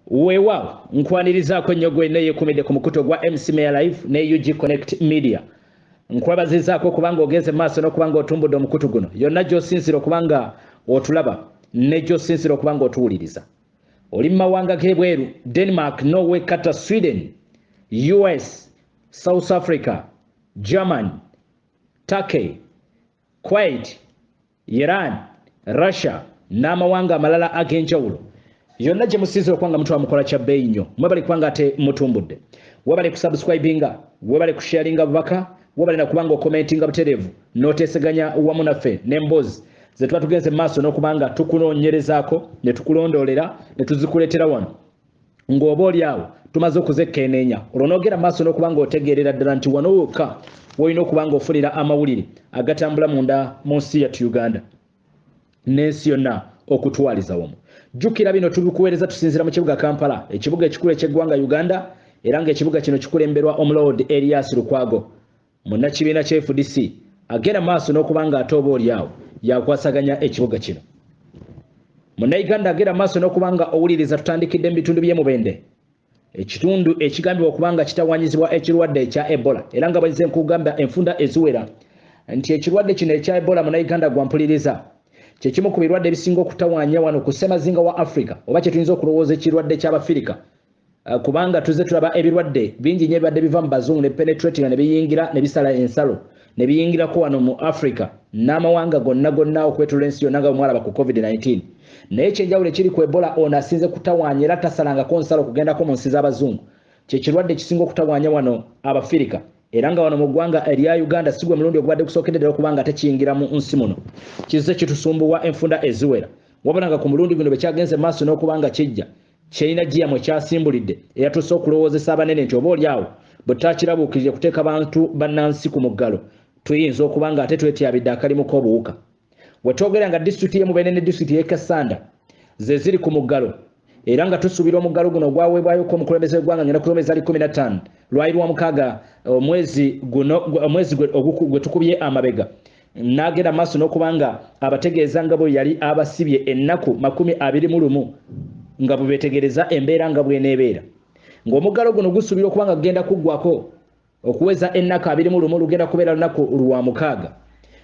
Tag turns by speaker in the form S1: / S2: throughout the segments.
S1: Weewaawo, nkwanirizaako nnyo gwe neyekumidde ku mukutu ogwa MC Mayor Live ne UG Connect Media. Nkwebazizaako okubanga ogenze maaso n'okubanga otumbudde omukutu guno yonna gy'osinzira okubanga otulaba ne gy'osinzira okubanga otuwuliriza. Oli mu mawanga g'ebweru: Denmark, Norway, Qatar, Sweden, US, South Africa, German, Turkey, Kuwait, Iran, Russia n'amawanga amalala ag'enjawulo. Yonna gye musinzira okuba nga mutwala mukola kya bbeeyi nnyo. Mwebale kubanga ate mutumbudde, webale kusubscribinga, webale kusharinga bubaka, webale nakubanga okomentinga butereevu n'oteeseganya wamu naffe n'emboozi ze tuba tugenze mu maaso n'okubanga tukunoonyerezaako ne tukulondoolera ne tuzikuleetera wano ng'oba oli awo tumaze okuzekkeneenya, olwo n'ogenda mu maaso n'okuba nga otegeerera ddala nti wano wokka wolina okuba nga ofunira amawulire agatambula munda mu nsi yattu Uganda n'ensi yonna okutwaliza wamu. Jjukira bino tubikuweereza tusinziira mu kibuga Kampala, ekibuga ekikulu eky'eggwanga Uganda, era ng'ekibuga kino kikulemberwa Omulord Erias Lukwago, munnakibiina kya FDC, agenda maaso n'okuba nga ate oba oli awo yakwasaganya ekibuga kino. Munnayuganda agenda maaso n'okuba nga owuliriza, tutandikidde mu bitundu by'e Mubende, ekitundu ekigambibwa okuba nga kitawanyizibwa ekirwadde ekya Ebola, era nga bwenze nkugamba enfunda eziwera nti ekirwadde kino ekya Ebola, munnayuganda gwampuliriza, kyekimu ku birwadde ebisinga okutawaanya wano ku ssemazinga wa Africa, oba kyetuyinza okulowooza ekirwadde ky'Abafirika, kubanga tuze tulaba ebirwadde bingi nnyo ebibadde biva mu bazungu ne penetratinga ne biyingira ne bisala ensalo ne biyingirako wano mu Africa n'amawanga gonna gonna okwetula ensi yonna, nga bwe mwalaba ku COVID-19. Naye ekyenjawulo ekiri ku Ebola, ono asinze kutawaanya era tasalangako nsalo kugendako mu nsi z'abazungu. Kyekirwadde ekisinga okutawaanya wano Abafirika, era nga wano mu ggwanga erya Uganda si gwe mulundi ogubadde gusookedde ddala okuba nga tekiyingira mu nsi muno. Kizze kitusumbuwa enfunda eziwera, wabula nga ku mulundi guno bwe kyagenze maaso n'okuba nga kijja, kyerina giya mwe kyasimbulidde eyatuuse okulowoozesa abanene nti oba oli awo bwe tutakirabuukirire kuteeka bantu bannansi ku muggalo, tuyinza okuba nga ate twetyabidde akalimu k'obuwuka. Wetwogera nga disitulikiti y'e Mubende ne disitulikiti y'e Kassanda ze ziri ku muggalo, era nga tusuubira omuggalo guno ogwaweebwayoko omukulembeze w'eggwanga ngenda kulomeza ali 15 lwali lwa mukaaga omwezi guno, omwezi gwe tukubye amabega, n'agenda maaso n'okuba nga abategeeza nga bwe yali abasibye ennaku 21 nga bwe beetegereza embeera nga bw'eneebeera, ng'omuggalo guno gusuubira okuba nga gugenda kuggwako okuweza ennaku 21, lugenda kubeera lunaku lwa mukaaga.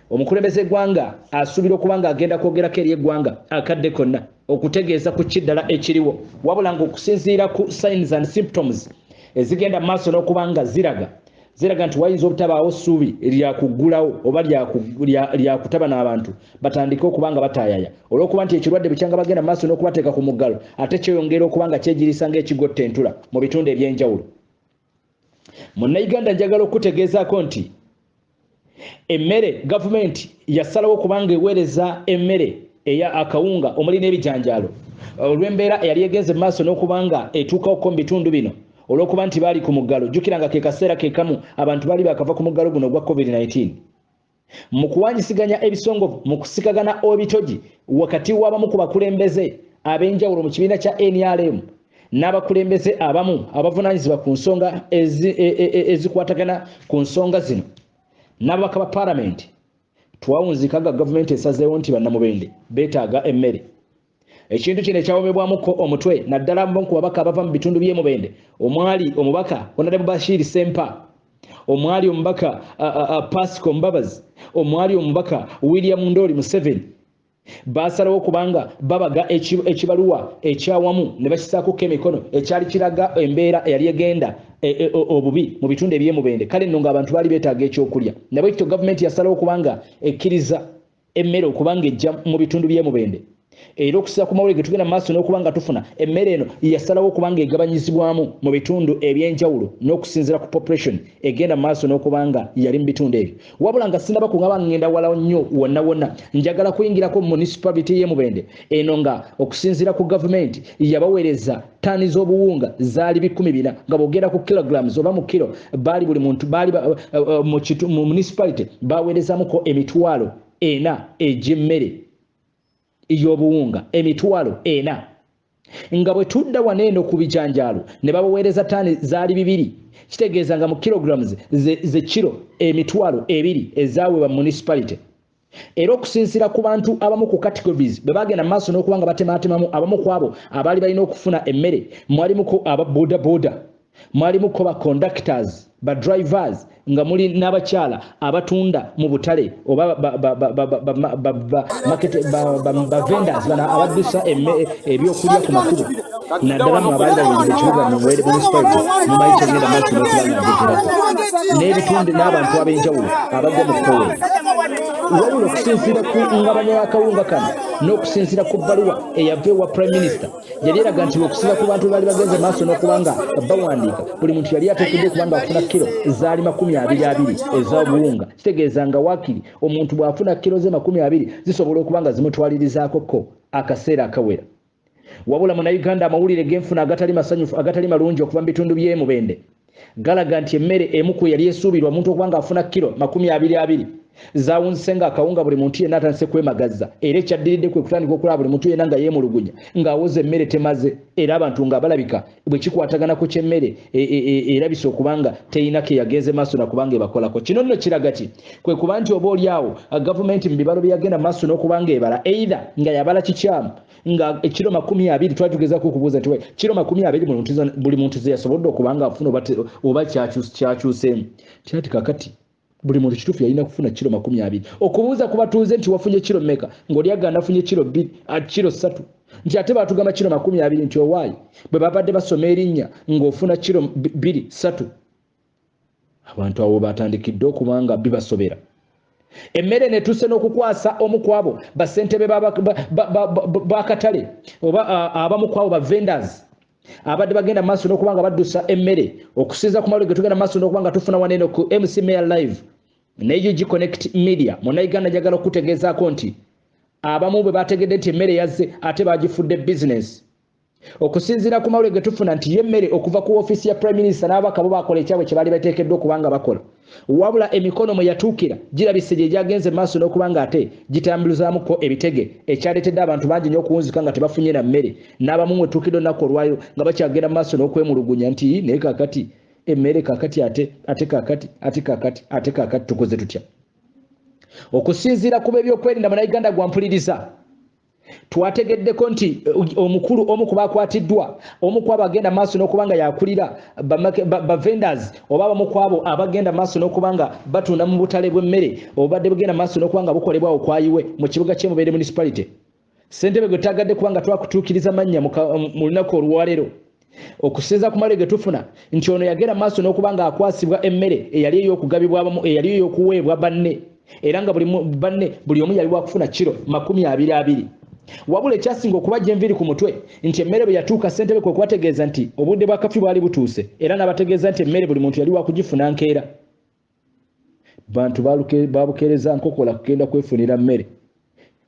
S1: Omukulembeze eggwanga asuubira okuba nga agenda kwogerako eri eggwanga akadde konna okutegeeza ku kiddala ekiriwo, wabula ng'okusinziira ku signs and symptoms ezigenda mu maaso n'okuba nga ziraga nti wayinza obutabaawo ssuubi lyakuggulawo oba lyakutaba n'abantu batandike okuba nga bataayaya, olw'okuba nti ekirwadde bukyanga bagenda mu maaso n'okubateeka ku muggalo, ate kyeyongera okuba nga kyegirisa ng'ekigotta entula mu bitundu ebyenjawulo. Munnayuganda, njagala okutegeezaako nti emmere gavumenti yasalawo kubanga eweereza emmere eya akawunga omuli n'ebijanjaalo, olw'embeera eyali egenze mu maaso n'okuba nga etuukawoko mu bitundu bino, olw'okuba nti baali ku muggalo. Jjukira nga ke kaseera ke kamu abantu baali bakava ku muggalo guno ogwa COVID-19. Mu kuwanyisiganya ebisongovu, mu kusikagana ebitogi wakati w'abamu ku bakulembeze ab'enjawulo mu kibiina kya NRM n'abakulembeze abamu abavunaanyizibwa ku nsonga ezikwatagana ku nsonga zino n'ababaka ba paalamenti, twawunzika nga gavumenti esazeewo nti bannamubende beetaaga emmere. Ekintu kino ekyawomebwamuko omutwe naddala abamu ku babaka abava mu bitundu by'e Mubende, omwali omubaka Honorable Bashir Sempa, omwali omubaka Pasco Mbabazi, omwali omubaka William Ndoli Museveni, basalawo kubanga babaga ekibaluwa ekyawamu ne bakisaakoko emikono ekyali kiraga embeera eyali egenda obubi mu bitundu eby'e Mubende. Kale nno ng'abantu baali beetaaga ekyokulya, nabwe kityo gavumenti yasalawo kubanga ekkiriza emmere okubanga ejja mu bitundu by'e Mubende. Era okusinziira ku mawulire ge tugenda mu maaso n'okuba nga tufuna, emmere eno yasalawo okuba nga egabanyizibwamu mu bitundu ebyenjawulo n'okusinziira ku population egenda mu maaso n'okuba nga yali mu bitundu ebyo. Wabula nga sinaba kugamba ngenda wala nnyo wonna wonna, njagala kuyingirako mu municipality y'e Mubende eno, nga okusinziira ku gavumenti yabaweereza taani z'obuwunga zaali 400, nga bwogenda ku kilograms oba mu kiro baali buli muntu baali mu municipality baweerezamuko 40,000 egy'emmere y'obuwunga, 40,000. Nga bwe tudda wano eno ku bijanjaalo ne babaweereza taani zaali 200, kitegeeza nga mu kilograms ze kiro 20,000 ezaaweebwa municipality. Era okusinziira ku bantu abamu ku categories bwe bagenda mu maaso n'okuba nga batemaatemamu, abamu ku abo abaali balina okufuna emmere mwalimuko aba boda boda, mwalimuko ba conductors, ba drivers, nga muli n'abakyala abatunda mu butale oba ba vendors bano abaddusa ebyokulya ku makubo, naddala mu abaali bayingidde ekibuga mu Mubende Municipality. Mumanyi kyengenda maaso n'okuba nga njogerako n'ebitundu n'abantu ab'enjawulo abagwa mu kkowe. Wabula okusinziira ku ngabanya y'akawunga kano n'okusinziira ku bbaluwa eyava ewa Prime Minister, yali eraga nti okusinziira ku bantu baali bagenze maaso n'okuba nga bawandiika, buli muntu yali ateekeddwa okuba nga afuna kiro zaali 20 ez'obuwunga. Kitegeeza nga waakiri omuntu bw'afuna kiro ze 20 zisobola okuba nga zimutwalirizaako ko akaseera akawera. Wabula Munnayuganda, amawulire genfuna agatali masanyufu, agatali malungi okuva mu bitundu by'e Mubende galaga nti emmere emu ku yali esuubirwa omuntu okuba nga afuna kiro 20 zawunzise nga akawunga buli muntu yenna atandise kwemagazza. Era ekyaddiridde kwe kutandika okulaba buli muntu yenna nga yeemulugunya ng'awoza emmere temaze, era abantu nga balabika bwe kikwatagana ku kyemmere erabise okuba nga teyina ke yagenze maaso nakubanga ebakolako. Kino nno kiraga ki? Kwe kuba nti oba oli awo gavumenti mu bibalo bye yagenda maaso n'okuba nga ebala, either nga yabala kikyamu nga ekiro 20, twali tugezaako okubuuza nti kiro 20 buli muntu ze yasobodde okuba nga afuna oba kyakyuseemu kyati. Kakati buli muntu kituufu yalina kufuna kiro 20. Okubuuza ku batuuze nti wafunye kiro mmeka, ng'oli agamba nafunye kiro 2, kiro 3, nti ate batugamba kiro 20, nti owaayi bwe babadde basoma erinnya ng'ofuna kiro 2, 3. Abantu abo batandikidde okuba nga bibasobera. Emmere netuuse n'okukwasa omu ku abo basentebe bakatale oba abamu ku abo ba vendors abadde bagenda maaso n'okuba nga baddusa emmere. Okusinza ku mawulire ge tugenda maaso n'okuba nga tufuna waneeno ku MC Mayor Live ne UG Connect Media, Munnayuganda, njagala okutegeezaako nti abamu bwe bategedde nti emmere yazze, ate bagifudde bizinesi. Okusinziira ku mawulire ge tufuna nti ye emmere okuva ku ofiisi ya Prime Minister n'ababaka bo bakola ekyabwe kye baali bateekeddwa okuba nga bakola, wabula emikono mwe yatuukira girabise gye gyagenze maaso n'okuba nga ate gitambulizaamuko ebitege, ekyaleetedde abantu bangi nnyo okuwunzika nga tebafunye na mmere, n'abamu mwetuukidde olunaku olwayo nga bakyagenda mu maaso n'okwemulugunya nti naye kaakati emmere kaakati ate ate kaakati ate kaakati ate kaakati tukoze tutya? Okusinziira ku b'ebyokwerinda, Munnayuganda gwampuliriza, twategeddeko nti omukulu omu ku bakwatiddwa, omu ku abo agenda maaso n'okuba nga yakulira ba vendors oba abamu ku abo abagenda maaso n'okuba nga batunda mu butale bw'emmere obubadde bugenda maaso n'okuba nga bukolebwa okwayiwe mu kibuga ky'e Mubende Municipality, ssentebe gwe tagadde kuba nga twakutuukiriza mannya mu lunaku olwaleero, okusinza ku mawulire ge tufuna nti ono yagenda maaso n'okuba nga akwasibwa emmere eyali ey'okugabibwa abamu, eyali ey'okuweebwa banne, era nga buli banne buli omu yali wakufuna kiro 20. Wabula ekyasinga okubajja enviiri ku mutwe nti emmere bwe yatuuka, ssentebe kwe kubategeeza nti obudde bwa kafi bwali butuuse, era n'abategeeza nti emmere buli muntu yali wakugifuna nkeera. Bantu babukeereza nkokola kugenda kwefunira mmere.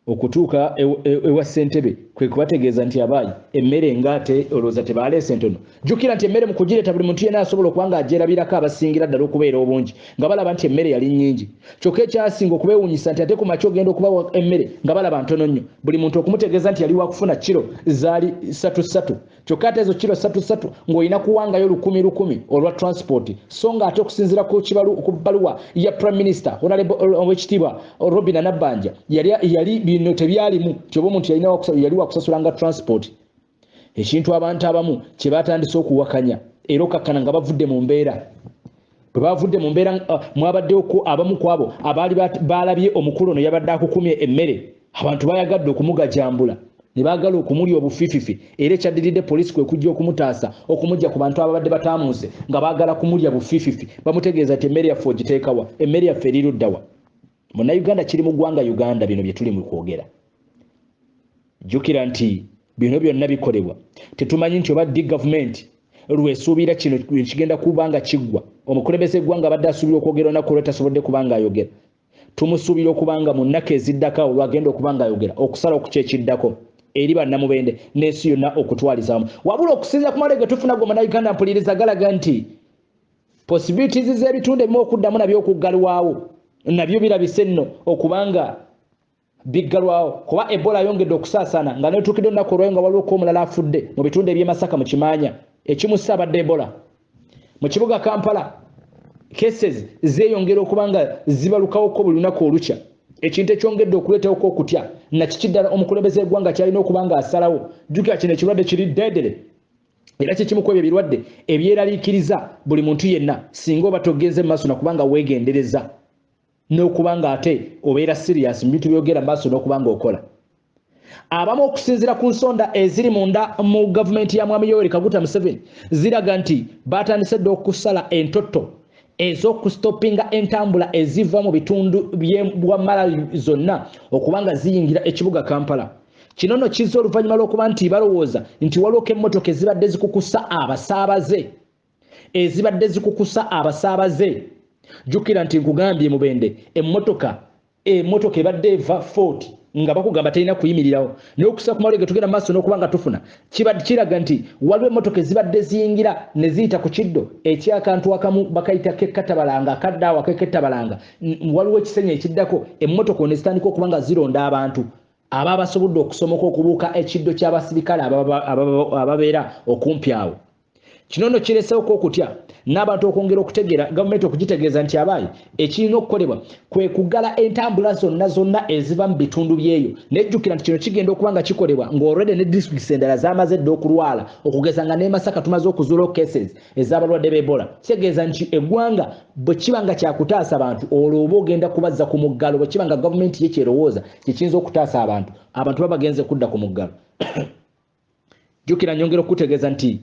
S1: Okutuuka ewa ssentebe kwe kubategeeza nti abaayi emmere ngaate olowooza tebaleese ntono. Jjukira nti emmere mu kugireeta buli muntu yenna asobola okuba nga agyerabirako, abasingira ddala okubeera obungi nga balaba nti emmere yali nnyingi. Kyokka ekyasinga okubeewuunyisa nti ate ku makya ogenda okubawa emmere nga balaba ntono nnyo. Buli muntu okumutegeeza nti yali wakufuna kiro zaali ssatu ssatu, kyokka ate ezo kiro ssatu ssatu ng'olina kuwangayo lukumi lukumi olwa transport. So nga ate okusinziira ku bbaluwa ya Prime Minister Honorable Owekitiibwa Robina Nabbanja, yali bino tebyalimu nti oba omuntu yali wakusasulanga transport, ekintu abantu abamu kye batandise okuwakanya era okakkana nga bavudde mu mbeera. Bwe bavudde mu mbeera, mwabaddewoko abamu ku abo abaali balabye omukulu ono yabadde akukumye emmere. Abantu bayagadde okumugajambula ne baagala okumulya obufififi, era ekyaddiridde poliisi kwe kujja okumutaasa okumugja ku bantu ababadde bataamuuse nga baagala kumulya bufififi, bamutegeeza nti emmere yaffe ogiteekawa? Emmere yaffe eriruddawa? Munnayuganda, kiri mu ggwanga Uganda. Bino bye tuli mu kwogera, jjukira nti bino byonna bikolebwa tetumanyi nti oba ddi gavumenti lwesuubira kino kigenda kuba nga kiggwa. Omukulembeze eggwanga abadde asuubira okwogera olunaku olwo tasobodde kuba nga ayogera. Tumusuubira okuba nga mu nnaku eziddako awo lwagenda okuba nga ayogera okusala okukya ekiddako eri Bannamubende n'ensi yonna okutwalizaamu. Wabula okusinza ku mawulire ge tufuna, gwe Munnayuganda mpuliriza, galaga nti possibilities z'ebitundu ebimu okuddamu nabyo okuggalwawo nabyo birabise nno okubanga biggalwawo, kuba Ebola ayongedde okusaasaana nga netuukidde olunaku olwayo nga waliwo omulala afudde mu bitundu eby'e Masaka mu Kimaanya, ekimussa abadde Ebola. Mu kibuga Kampala cases zeeyongera okuba nga zibalukawoko buli lunaku olukya. Ekintu ekyongedde okuleetawoko okutya nakiki ddala omukulembeze w'eggwanga kyalina okuba nga asalawo. Jjukira kino ekirwadde kiri deadly, era kyekimu ku ebyo ebirwadde ebyeraliikiriza buli muntu yenna singa oba togenze mu maaso nakubanga weegendereza n'okuba nga ate obeera serious mu bintu byogera mu maaso n'okuba nga okola. Abamu okusinziira ku nsonda eziri munda mu gavumenti ya Mwami Yoweri Kaguta Museveni ziraga nti batandise dda okusala entotto ez'okusitopinga entambula eziva mu bitundu by'e zonna okuba nga ziyingira ekibuga Kampala. Kino nno kizza oluvannyuma lw'okuba nti balowooza nti waliwoko emmotoka ezibadde zikukusa abasaabaze, ezibadde zikukusa abasaabaze. Jjukira nti nkugambye Mubende, emmotoka ebadde eva Fort nga bakugamba terina kuyimirirawo, naye okusa ku mawulire ge tugenda maaso n'okuba nga tufuna kiraga nti waliwo emmotoka ezibadde ziyingira ne ziyita ku kiddo ekyakantu akamu bakayita kekatabalanga, akadde awo akeketabalanga, waliwo ekisenyi ekiddako, emmotoka ne zitandika okuba nga zironda abantu aba basobodde okusomoka okubuuka ekiddo ky'abasirikale ababeera okumpi awo. Kino nno kireseeko okutya n'abantu okwongera okutegeera gavumenti okugitegeeza nti abaayi ekirina okukolebwa kwe kuggala entambula zonna zonna eziva mu bitundu byeyo. Nejjukira nti kino kigenda okuba nga kikolebwa ng'already ne disitulikiti endala zamaze dda okulwala, okugeza nga ne Masaka tumaze okuzuula cases ez'abalwadde b'Ebola. Kitegeeza nti eggwanga bwe kiba nga kyakutaasa abantu, olwo oba ogenda kubazza ku muggalo. Bwe kiba nga gavumenti ye kyerowooza kikiyinza okutaasa abantu, abantu baba bagenze kudda ku muggalo. Jjukira nyongera okutegeeza nti